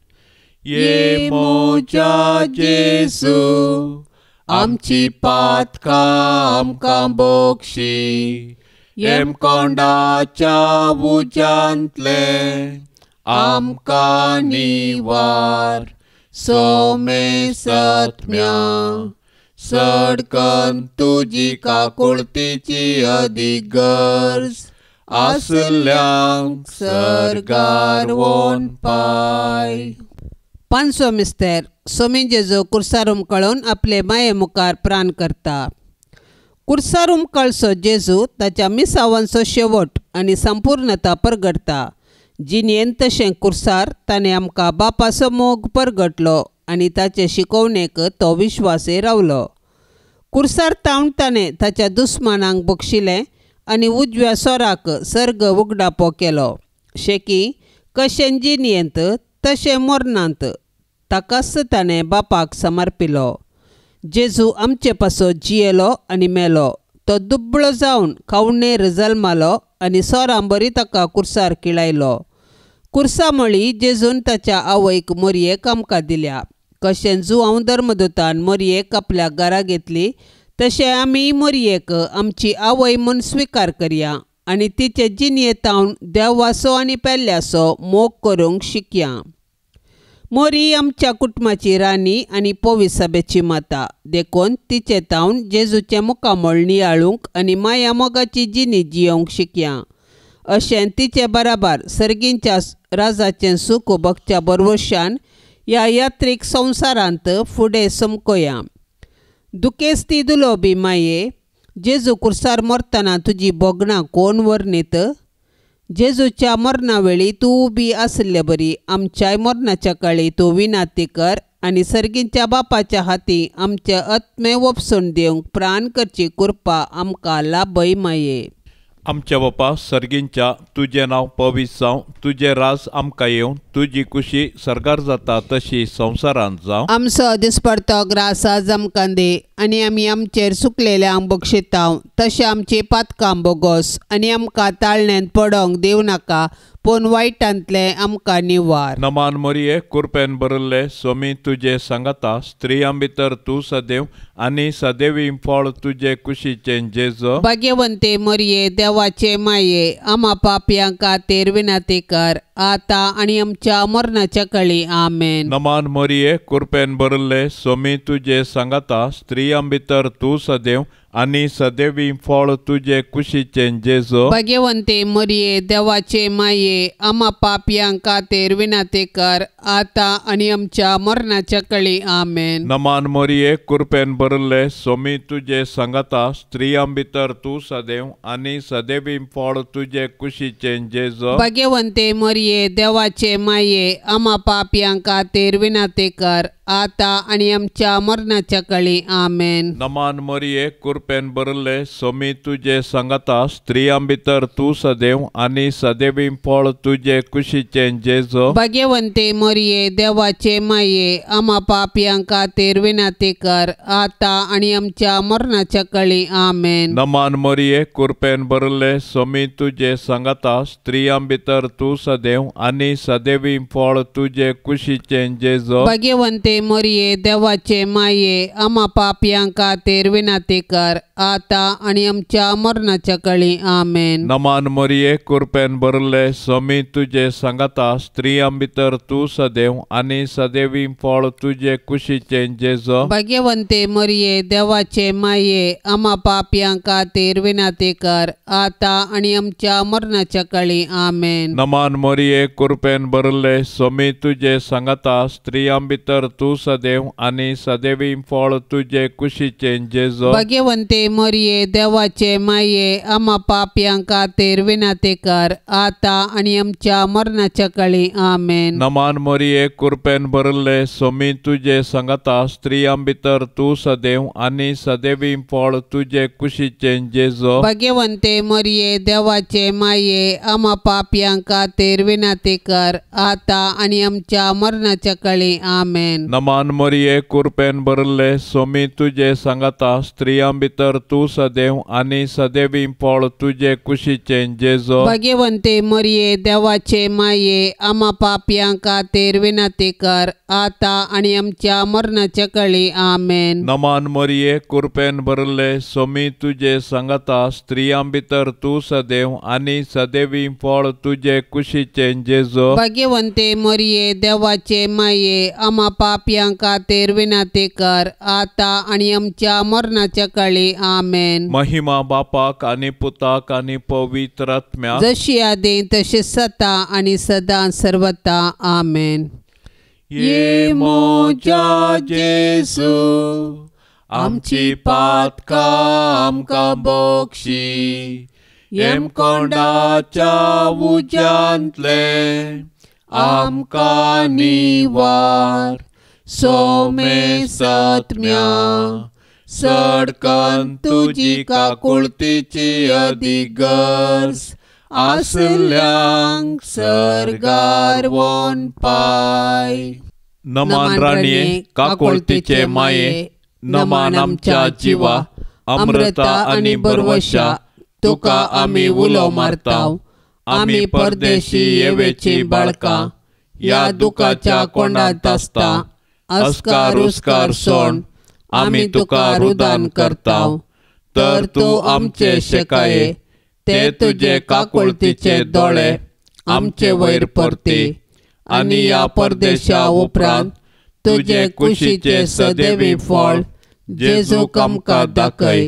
S1: ये मोजा जेजू, आमची पातकां आमकां बक्षी, येमकोंडाच्या उज्यांतले आमकां निवार, सोमे सत्म्या सडकन तुजी काकुळतीची अदीक गरज आसल्यांक सर्गार वोन पाय।
S2: पांचवो मिस्तेर स्वामी जेजू कुर्सार उमकळून आपले माये मुखार प्राण करता। कुर्सार उमकळसो जेजू ताच्या मिसावांचो शेवट आनी संपूर्णता परगटता। जिणेंत तशें कुर्सार ताणें आमकां बापाचो मोग परगटलो आनी ताचे शिकोवणेक तो विश्वासे रावलो। कुर्सार तावन ताणें ताच्या दुस्मानांक बक्षिलें आनी उजव्या सोराक सर्ग उगडापो केलो। शेकी कशें जिणेंत तशें मरणांत ताकाच ताणें बापाक समर्पिलो। जेजू आमचे पासत जियेलो आनी मेलो। तो दुबळो जावन खावणेर जल्मालो आनी सोरां बरी ताका कुर्सार किळायलो। कुर्सा मळी जेजून ताच्या आवयक मोरयेक आमकां दिल्या। कशें जुआंव धर्मदूतान मोरयेक आपल्या घरा घेतली तशें आमी मोरयेक आमची आवय म्हूण स्विकार करया आनी तिचे जिणेंत देवाचो आनी पेल्ल्याचो मोग करूंक शिकया। मोरी आमच्या कुटुंबाची राणी आनी पोविसाबेची माता, देखून तिचे तावन जेजूचें मुखामळ नियाळूंक आनी माया मोगाची जिणी जियोवंक शिकया। अशें तिचे बराबर सर्गींच्या राजाचें सूख भोगच्या बरवशान ह्या यात्रीक संवसारांत फुडें समकोया। दुखेस्ती दुलोबी माये, जेजू कुर्सार मरतना तुजी भोगणां कोण वर्णीत? जेजूच्या मरणा वेळी तूं उबी आशिल्ले बरी आमच्याय मरणाच्या काळी तूं विनंती कर आनी सर्गींच्या बापाच्या हाती आमचे आत्मे वपसून दिवंक प्राण करची कृपा आमकां लाभय माये।
S1: आमच्या बापा सर्गींच्या, तुजें नांव पवित्र जावं, तुजें राज आमकां येवं, तुजी कुशी सर्गार जाता तशी संवसारांत जावं।
S2: आमचो दिसपडतो ग्रास आज आमकां दी आनी आमी आमचेर सुकलेल्यांक बक्षितांव तशें आमची पातकां बोगोस आनी आमकां ताळण्यांत पडोंक दिवं नाका, पूण वायटांतलें आमकां निवार।
S1: नमान मरिये कुरपेन भरिल्ले स्वामी तुजे सांगाता, स्त्रियां भितर तूं सदैव आनी सदैवी फळ तुजे कुशीचें जेजू।
S2: भाग्यवंते मरिये देवाचे माये, आमा पापयां खातीर विनंती कर आता आनी आमच्या मरणाच्या काळी आमेन।
S1: नमान मरिये कुरपेन भरिल्ले स्वामी तुजे सांगाता, स्त्रियां भितर तूं सदैव आनी सदैवी फळ तुजे कुशीचें जेजू।
S2: भाग्यवंते मरिये देवाचे माये आमा पापयां खातीर विनंती कर आतां आनी आमच्या मरणाच्या कळी। आमेन।
S1: नमान मरिये कृपेन भरिल्ले स्वामी तुजे सांगाता स्त्रियां भितर तूं सदैव आनी सदैवी फळ तुजे कुशीचें जेजू।
S2: भाग्यवंते मरिये देवाचे माये आमा पापयां खातीर विनंती कर आतां आनी आमच्या मरणाच्या कळी। आमेन।
S1: नमान मरिये कृपेन भरिल्ले स्वामी तुजे सांगाता स्त्रियां भितर तूं सदैव आनी सदैवी फळ तुजे कुशीचें जेजू।
S2: भाग्यवंते मरिये देवाचे माये आमा पापयां खातीर विनंती कर आतां आनी आमच्या मरणाच्या कळी। आमेन।
S1: नमान मरिये कृपेन भरिल्ले स्वामी तुजे सांगाता स्त्रियां भितर तूं सदैव आनी सदैवी फळ तुजे कुशीचें जेजू।
S2: भाग्यवंते मरिये देवाचे माये आमा पापयां खातीर विनंती कर आतां आनी आमच्या मरणाच्या कळी। आमेन।
S1: नमान मरिये कृपेन भरिल्ले स्वामी तुजे सांगाता स्त्रियां भितर तूं सदैव आनी सदैवी फळ तुजे कुशीचें जेजू।
S2: भाग्यवंते मरिये देवाचे माये आमा पापयां खातीर विनंती कर आतां आनी आमच्या मरणाच्या कळी। आमेन।
S1: नमान मरिये कृपेन भरिल्ले स्वामी तुजे सांगाता स्त्रियां भितर तूं सदैव आनी सदैवी फळ तुजे कुशीचें जेजू।
S2: भाग्यवंते मरिये देवाचे माये आमा पापयां खातीर विनंती कर आतां आनी आमच्या मरणाच्या कळी। आमेन।
S1: नमान मरिये कृपेन भरिल्ले स्वामी तुजे सांगाता स्त्रियां भितर तूं सदैव आनी सदैवी फळ तुजे कुशीचें जेजू।
S2: भाग्यवंते मरिये देवाचे माये आमा पापयां खातीर विनंती कर आतां आनी आमच्या मरणाच्या कळी। आमेन।
S1: नमान मरिये कृपेन भरिल्ले स्वामी तुजे सांगाता स्त्रियां भितर तूं सदैव आनी सदैवी फळ तुजे कुशीचें जेजू।
S2: भाग्यवंते मरिये देवाचे माये आमा पापयां खातीर विनंती कर आतां आनी आमच्या मरणाच्या कळी। आमेन।
S1: नमान मरिये कृपेन भरिल्ले स्वामी तुजे सांगाता स्त्रियां भितर तूं सदैव आनी सदैवी फळ तुजे कुशीचें जेजू।
S2: भाग्यवंते मरिये देवाचे माये आमा पापयां खातीर विनंती कर आतां आनी आमच्या मरणाच्या कळी। आमेन।
S1: महिमा बापाक आनी पुताक आनी पवित्र आत्म्याक,
S2: जशी आदी तशी सता आनी सदां सर्वता। आमेन।
S1: ये मोजा जेजू आमची पातकां आमकां बक्षी, येमकोंडाच्या उज्यांतले आमकां निवार, सोमे सत्म्या सडकन तुजी काकुळतीची अदीक गरज आसल्यांक सर्गार वोन पाय। नमान राणये काकुळतीचे माये, नमान आमच्या जिवा अमृता आनी बरवशा, तुका आमी उलो मारताव। आमी परदेशी येवेची बाळकां ह्या दुखाच्या कोंडांत आसता, अस्कार उस्कार सोण आमी तुका रुदान करताव। तर तूं आमचे शेकाये ते तुजे काकुळतीचे दोळे आमचे वयर परती आनी ह्या परदेशा उपरांत तुजे कुशीचे सदैवी फळ जेजूक आमकां दाखय।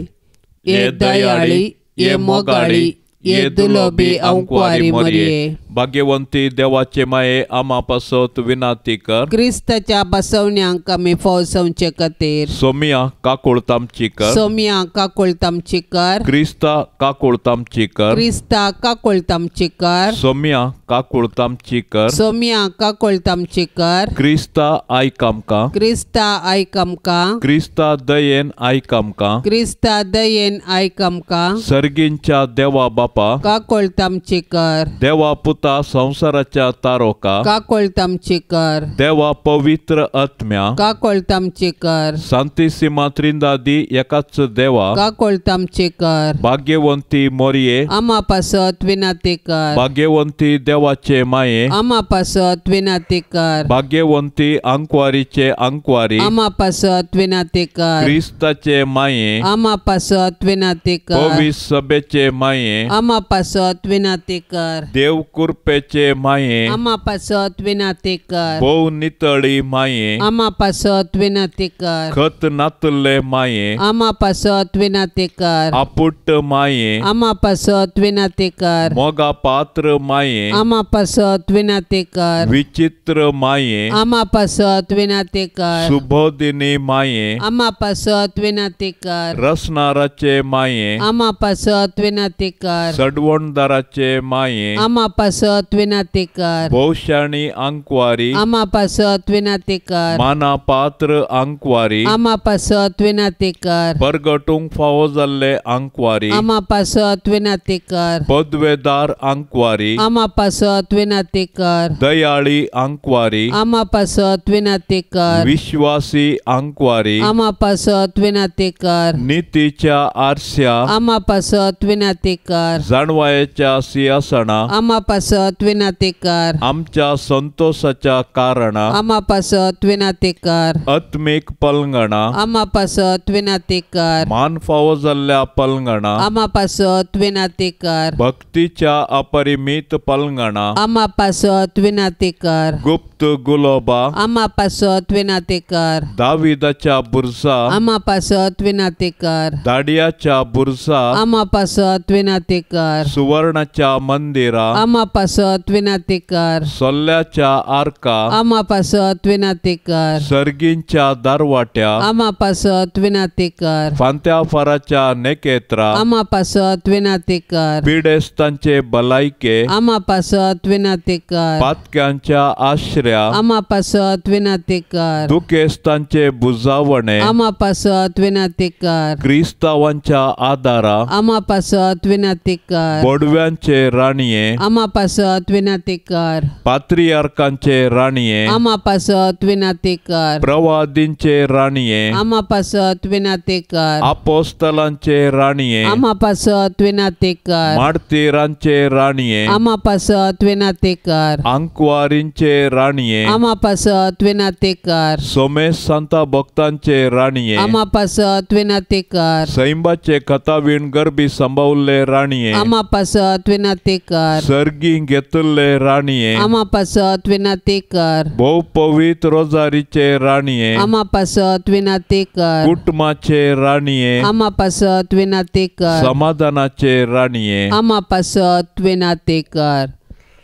S1: हे दयाळी, हे मोगाळी, ये दुलोबी अंकुवारी मरिये, भाग्यवंती देवाचे माये आमा पासत विनंती कर।
S2: क्रिस्ताच्या बसवण्यांक आमी फौजवचे खातीर
S1: सोमिया काकुळतामची कर,
S2: सोमिया काकुळतामची कर,
S1: क्रिस्ता काकुळतामची कर,
S2: क्रिस्ता काकुळतामची कर,
S1: सोमिया काकुळतामची कर,
S2: सोमिया काकुळतामची कर,
S1: क्रिस्ता आयक आमकां,
S2: क्रिस्ता आयक आमकां,
S1: क्रिस्ता दयेन आयक आमकां,
S2: क्रिस्ता दयेन आयक आमकां,
S1: सर्गींच्या देवा बापा
S2: काकुळतामची कर,
S1: देवा पुता संसाराच्या तारोका
S2: काकुळतामची कर,
S1: देवा पवित्र आत्म्या
S2: काकुळतामची कर,
S1: सांतिसिमा त्रिंदादी एकाच देवा
S2: काकुळतामची कर,
S1: भाग्यवंती मोरये
S2: आमा पासत विनंती कर,
S1: भाग्यवंती देवा देवाचे माये
S2: आमा पासत विनाती कर।
S1: भाग्यवंती आंकवारीचे आंकवारी
S2: आमा पासत विनाती कर।
S1: क्रिस्ताचे माये
S2: आमा पासत विनाती कर।
S1: पवित्र सभेचे माये
S2: आमा पासत विनाती कर।
S1: देव कृपेचे माये
S2: आमा पासत विनाती कर।
S1: भोव नितळी माये
S2: आमा पासत विनाती कर।
S1: खत नातुल्ले माये
S2: आमा पासत विनाती कर।
S1: आपुट्ट माये
S2: आमा पासत विनाती कर।
S1: मोगा पात्र माये
S2: आमा पासत विनाती कर।
S1: विचित्र माये
S2: आमा पासत विनाती कर।
S1: सुबोधिनी माये
S2: आमा पासत विनाती कर।
S1: रसनाराचे माये
S2: आमा पासत विनाती कर।
S1: सडवणदाराचे माये
S2: आमा पासत विनाती कर।
S1: भोवशाणी आंकवारी
S2: आमा पासत विनाती कर।
S1: माना पात्र आंकवारी
S2: आमा पासत विनाती कर।
S1: परगटूंक फावो जाल्ले आंकवारी
S2: आमा पासत विनाती कर।
S1: पदवेदार आंकवारी
S2: आमा पासत विनाती कर।
S1: दयाळी आंकवारी
S2: आमा पासत विनाती कर।
S1: विश्वासी आंकवारी
S2: आमा पासत विनाती कर।
S1: नितीच्या आरस्या
S2: आमा पासत विनाती कर।
S1: जाणवायेच्या सिंहासना
S2: आमा पासत विनाती कर।
S1: आमच्या संतोषाच्या कारणा
S2: आमा पासत विनाती कर।
S1: आत्मीक पलंगणा
S2: आमा पासत विनाती कर।
S1: मान फावो जाल्ल्या पलंगणा
S2: आमा पासत विनाती कर।
S1: भक्तीच्या अपरिमित पलंगणा
S2: आमा पासत विनाती कर।
S1: गुप्त गुलोबा
S2: आमा पासत विनाती कर।
S1: दाविदाच्या बुरसा
S2: आमा पासत विनाती कर।
S1: दाडियाच्या बुरसा
S2: आमा पासत विनाती कर।
S1: सुवर्णाच्या मंदिरा
S2: आमा पासत विनाती कर।
S1: सोल्ल्याच्या आरका
S2: आमा पासत विनाती कर।
S1: सर्गींच्या दारवाट्या
S2: आमा पासत विनाती कर।
S1: फांत्या फाराच्या नेकेत्रा
S2: आमा पासत विनाती कर।
S1: पिडेस्तांचे भलायके
S2: आमा पासत विनाती कर।
S1: पातक्यांच्या आश्र्या
S2: आमा पासत विनाती कर।
S1: दुखेस्तांचे बुजावणे
S2: आमा पासत विनाती कर।
S1: क्रिस्तावांच्या आदारा
S2: आमा पासत विनाती कर।
S1: बोडव्यांचे राणये
S2: आमा पासत विनाती कर।
S1: पात्रियार्कांचे राणये
S2: आमा पासत विनाती कर।
S1: प्रवादींचे राणये
S2: आमा पासत विनाती कर।
S1: आपोस्तलांचे राणये
S2: आमा पासत विनाती कर।
S1: मार्तीरांचे राणये
S2: आमा पासत विनाती कर।
S1: आंकवारींचे राणये
S2: आमा पासत विनाती कर।
S1: सोमेश सांता भक्तांचे राणये
S2: आमा पासत विनाती कर।
S1: सैंबाचे कथावीण गर्भी सांबावल्ले राणये
S2: आमा पासत विनाती कर।
S1: सर्गी घेतल्ले राणये
S2: आमा पासत विनाती कर।
S1: भोव पवित्र रोजारीचे राणये
S2: आमा पासत विनाती कर।
S1: कुटुंबाचे राणये
S2: आमा पासत विनाती कर।
S1: समाधानाचे राणये
S2: आमा पासत विनाती कर।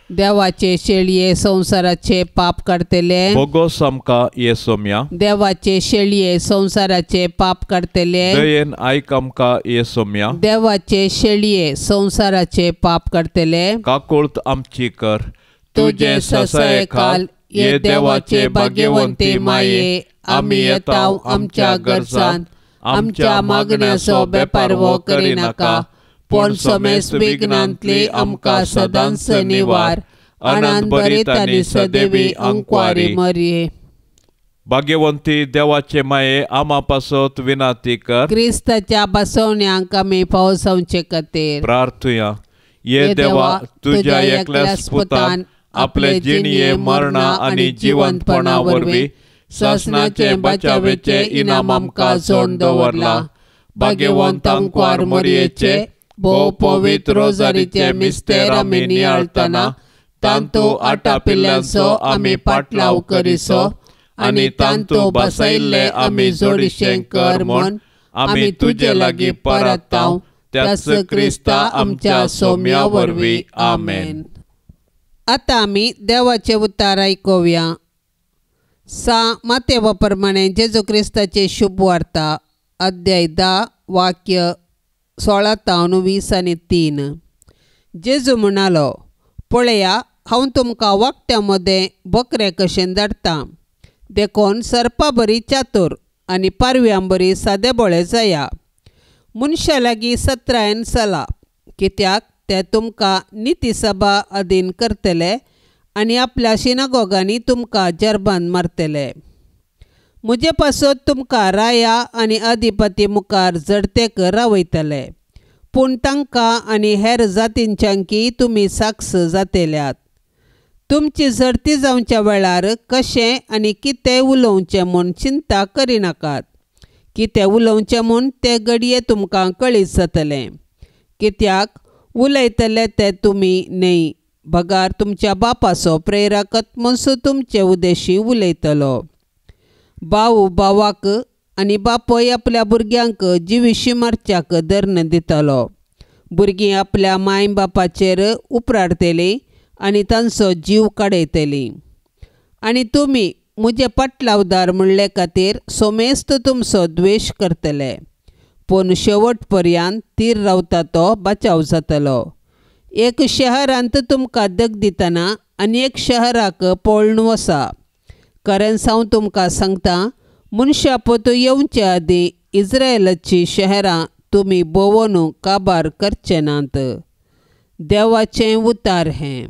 S2: देवाचे शेळये संवसाराचे पाप काडटले
S1: बोगोस आमकां ये सोम्या।
S2: देवाचे शेळये संवसाराचे पाप काडटले
S1: दयेन आयक आमकां ये सोम्या।
S2: देवाचे शेळये संवसाराचे पाप काडटले
S1: काकुळत आमची कर।
S2: तुजे ससाये खाल ये देवाचे भाग्यवंती माये आमी येता आमच्या गरजान आमच्या मागण्याचो बेपारवो करिनाका पूण समेस्त विघ्नांतली आमकां सदांच निवार। आनंद भरीत आनी सदैवी अंकवारी मरये।
S1: भाग्यवंती देवाचे माये आमा पासत विनाती कर।
S2: क्रिस्ताच्या बसवण्यांक आमी पावसावचे खातीर
S1: प्रार्थुया। ये देवा तुज्या एकल्याच पुतान आपले जिणये मरणा आनी जिवंतपणा वरवीं सासणाचे बचावेचे इनाम आमकां जोडून दवरला। भाग्यवंत आंकवार मरयेचे भोव पवित्र रोजारीचे मिस्तेर आमी नियाळतना तांतू आटापिल्ल्यांचो आमी पाटलाव करिसो आनी तांतू बसयल्ले आमी जोडिशें कर म्हूण आमी तुजे लागीं परताव त्याच क्रिस्ता आमच्या सोम्या वरवीं आमेन।
S2: आतां आमी देवाचें उतार आयकुया। सा मातेवा प्रमाणे जेजू क्रिस्ताचे शुभ वार्ता अध्याय 10 वाक्य 16 तावन 20 आनी 3। जेजू म्हणालो, पळया हांव तुमकां वागट्यां मदें बकरे कशेन धाडटा, देखून सर्पा बरी चातूर आनी पारव्यां बरी सादे बोळे जाया। मनशां लागीं सत्रायन चला, कित्याक ते तुमकां निती सभा अधीन करतले आनी आपल्या शिनागोगांनी तुमकां जरबान मारतले। म्हजे पासत तुमकां राया आनी अधिपती मुखार जडतेक रावयतले, पूण तांकां आनी हेर जातींच्यांकी तुमी साक्ष जातल्यात। तुमची झडती जावच्या वेळार कशें आनी कितें उलोवचें म्हूण चिंता करिनाकात. कितें उलोवचें म्हूण तें घडये तुमकां कळीत जातलें. कित्याक उलयतले ते तुमी न्हय, बगार तुमच्या बापाचो प्रेरक आत्मोसो तुमचे उदेशी उलयतलो. भाव भावाक आनी बापूय आपल्या भुरग्यांक जिविशी मारच्याक धर्ण दितलो. भुरगीं आपल्या माय बापाचेर उपराडतलीं आनी तांचो जीव काडयतलीं. आनी तुमी म्हजे पाटलावदार म्हणले खातीर सोमेस्त तुमचो द्वेश करतले. पूण शेवट पर्यंत तीर रावता तो बचाव जातलो. एक शहरांत तुमकां दग दितना आनी एक शहराक पळून वसा. खरेंच हांव तुमकां सांगता, मनशा पोतू येवचे आदीं इस्रायलाचीं शहरां तुमी भोंवन काबार करचे नात. देवाचें उतार हें.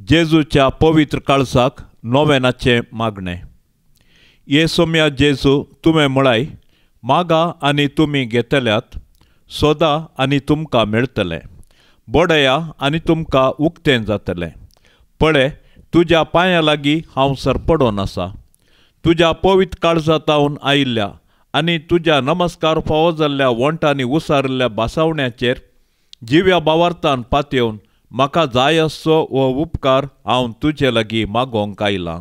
S1: जेजूच्या पवित्र काळजाक नोवेनाचें मागणें. ये सोम्या जेजू, तुवें म्हळाय, मागा आनी तुमी घेतल्यात, सोदा आनी तुमकां मेळटलें, बडया आनी तुमकां उक्तें जातलें. पळय, तुज्या पांयां लागीं हांव सरपडोन आसा. तुज्या पवित्र काळजांत आयिल्ल्या आनी तुज्या नमस्कार फावो जाल्ल्या वोंटांनी उसारिल्ल्या बासावण्याचेर जिव्या बावार्थान पातयेवन म्हाका जाय आसचो हो उपकार हांव तुजे लागीं मागोवंक आयलां.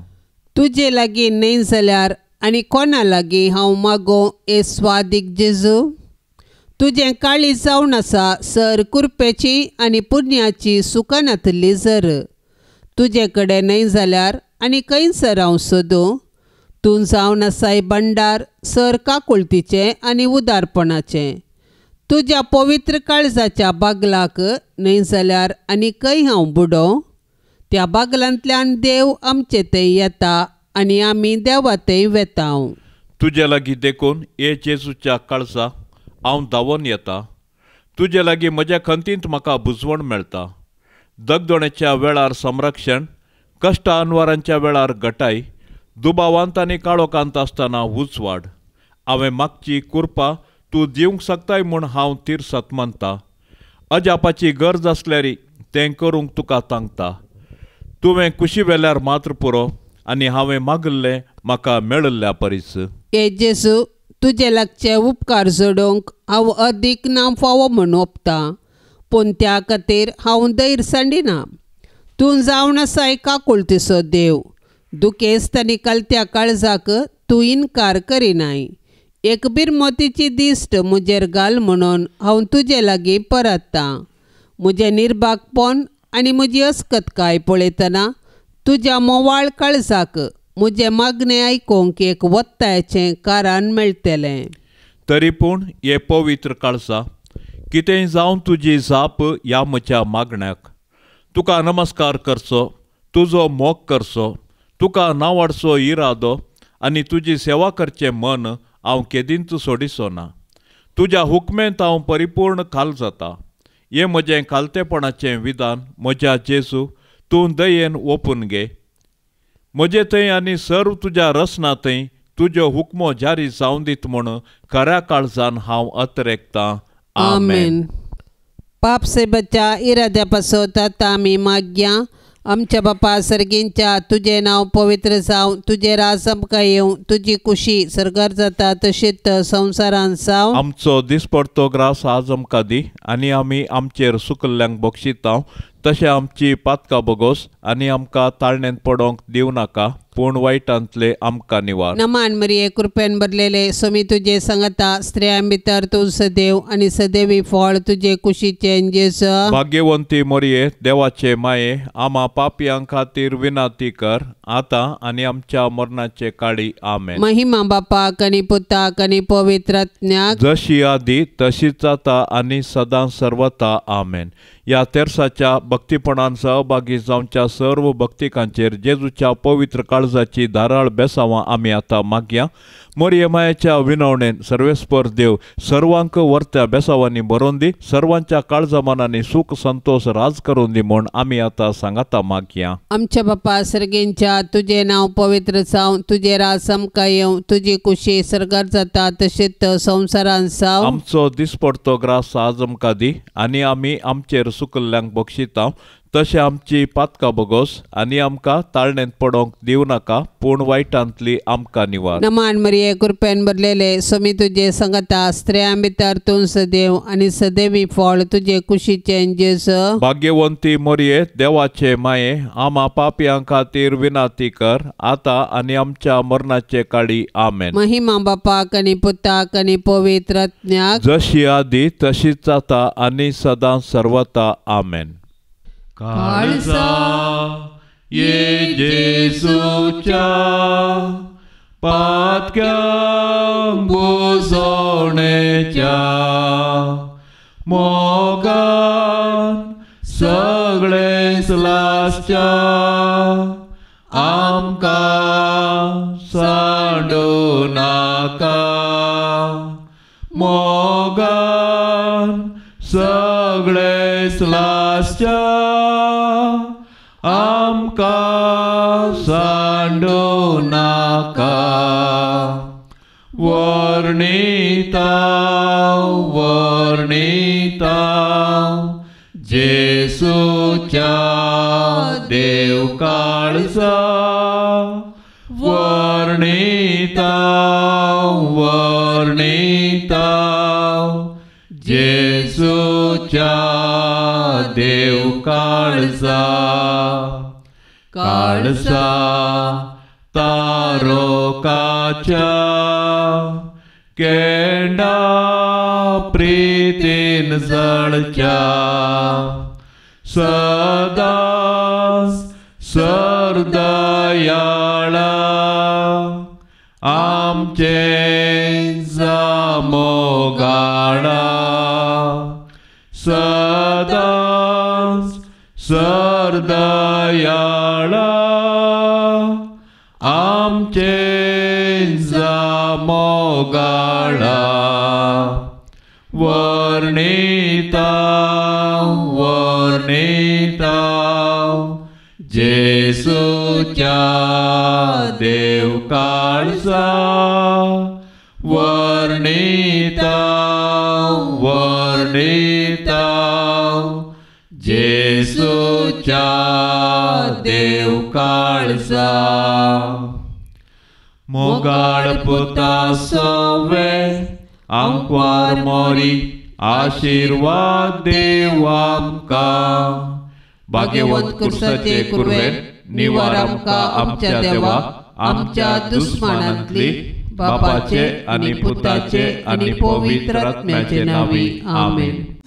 S2: तुजे लागीं न्हय जाल्यार आनी कोणा लागीं हांव मागों ए स्वादीक जेजू? तुजें काळीज जावन आसा सर कुरपेची आनी पुण्याची सुकानातली जर. तुजे कडेन न्हय जाल्यार आनी खंयसर हांव सोदूं? तूं जावन आसाय भंडार सर काकुळतीचें आनी उदारपणाचें. तुज्या पवित्र काळजाच्या बागलाक न्हय जाल्यार आनी खंय हांव बुडों? त्या बागलांतल्यान देव आमचे थंय येता आनी आमी देवा थंय वेता.
S1: तुजे लागीं देखून हे जेजूच्या काळजा हांव धांवून येता. तुजे लागीं म्हज्या खंतींत म्हाका बुजवण मेळटा. दगदोण्याच्या वेळार संरक्षण, कश्ट अनवारांच्या वेळार गटाय, दुबावांत आनी काळोखांत आसतना उजवाड. हांवें मागची कुरपा तूं दिवंक शकताय म्हूण हांव तिरसत मानता. अजापाची गरज आसल्यार तें करूंक तुका तांकता. तुवें कुशी वेल्यार मात्र पुरो आनी हांवें मागिल्लें म्हाका मेळिल्ल्या परीस.
S2: हे जेजू, तुजे लागचे उपकार जोडूंक हांव अदीक ना फावो म्हूण ओपतां, पूण त्या खातीर हांव धैर्य सांडिना. तूं जावन आसाय काकुळतीचो देव. दुखेस्त आनी कलत्या काळजाक तूं इनकार करिनाय. एक बिरमोतीची दिश्ट म्हजेर घाल म्हणून हांव तुजे लागीं परततां. म्हजें निर्भागपण आनी म्हजी अस्कतकाय पळयतना तुज्या मोवाळ काळजाक म्हजें मागणें आयकूंक एक वत्तायाचें कारण मेळटलें.
S1: तरी पूण हे पवित्र काळजा, कितेंय जावन तुजी जाप ह्या म्हज्या मागण्याक. तुका नमस्कार करचो, तुजो मोग करचो, तुका नावाडचो इरादो आनी तुजी सेवा करचें मन हांव केदींच सोडिचो ना. तुज्या हुकमेंत हांव परिपूर्ण खाल जाता. हें म्हजें खालतेपणाचें विधान म्हज्या जेजू, तूं दयेन ओपून घे. म्हजे थंय आनी सर्व तुज्या रसना थंय तुज्यो हुकमो जारी जावन दीत म्हूण खऱ्या काळजान हांव अतरेकतां.
S2: आमेन. पाप सेबाच्या इराद्या पासत आतां आमी मागया. आमच्या बापा सर्गींच्या, तुजें नांव पवित्र जावं, तुजें राज आमकां येवं, तुजी कुशी सर्गार जाता तशीच संवसारांत जावं.
S1: आमचो दिसपडतो ग्रास आज आमकां दी आनी आमी आमचेर सुकल्ल्यांक बक्षिता तशें आमची पातकां बगोस आनी आमकां ताळणेंत पडोवंक दिवं नाका, पूण वायटांतले आमकां निवार.
S2: नमान मरिये, कृपेन भरलेले, स्वामी तुजे सांगता, स्त्रियां भितर तूं सदैव आनी सदैवी फळ तुजे कुशीचें जेजू.
S1: भाग्यवंती मरिये, देवाचे माये, आमा पापयां खातीर विनंती कर आतां आनी आमच्या मरणाचे काळी. आमेन.
S2: महिमा बापाक आनी पुताक आनी पवित्र आत्म्याक,
S1: जशी आदी तशीच आतां आनी सदां सर्वता. आमेन. ह्या तेर्साच्या भक्तीपणान सहभागी जावच्या सर्व भक्तिकांचेर जेजूच्या पवित्र काळजाची धाराळ बेसावां आमी आतां मागया. मोरये मायेच्या विनवणेन सर्वेस्पर देव सर्वांक वर्त्या बेसावांनी भरोवन दी, सर्वांच्या काळजा मनांनी सुख संतोष राज करून दी म्हूण आमी आतां सांगाता मागया.
S2: आमच्या बापा सर्गींच्या, तुजें नांव पवित्र जावं, तुजें राज आमकां येवं, तुजी कुशी सर्गार जाता तशीच संवसारांत जावं.
S1: आमचो दिसपडतो ग्रास आज आमकां दी आनी आमी आमचेर सुकल्ल्यांक बक्षिता तशें आमची पातकां बोगोस आनी आमकां ताळणेंत पडोंक दिवं नाका, पूण वायटांतली आमकां निवार.
S2: नमान मरिये, कृपेन भरलेले, स्वामी तुजे संगता, स्त्रियां भितर तूं सदैव आनी सदैवी फळ तुजे कुशीचें जेजू.
S1: भाग्यवंती मरिये, देवाचे माये, आमा पापयां खातीर विनाती कर, आतां आनी आमच्या मरणाचे काळी. आमेन.
S2: महिमा बापाक आनी पुताक आनी पवित्र आत्म्याक,
S1: जशी आदी तशीच आतां आनी सदां सर्वता. आमेन. काळजा ये जेजूच्या पातक्यांक बुजोवणेच्या मोगान सगळेच लासच्या आमकां सांडू नाका, मोगान सगळेच लासच्या आमकां सांडू नाका. वर्णिता वर्णिता जेजूच्या देव काळजा, वर्णिता वर्णिता जेजूच्या देव काळजा. काळजा तारोकाच्या केंडा प्रीतीन जळच्या, सदांच सरदयाळा आमचे जामोगाळा, सदांच सरदयाळा आमचे जामोगाळा. वर्णिता वर्णिता जेजूच्या देव काळजा, वर्णिता वर्णिता जेजूच्या देव काळजा. मोगाळ पुता सवे आंकवार मोरी, आशिर्वाद देव आमकां. भाग्यवंत कुर्साचे कुर्वेन निवार आमकां आमच्या देवा, आमच्या दुस्मानांतली, बापाचे आनी पुताचे आनी पवित्र आत्म्याचे नांवी. आमेन.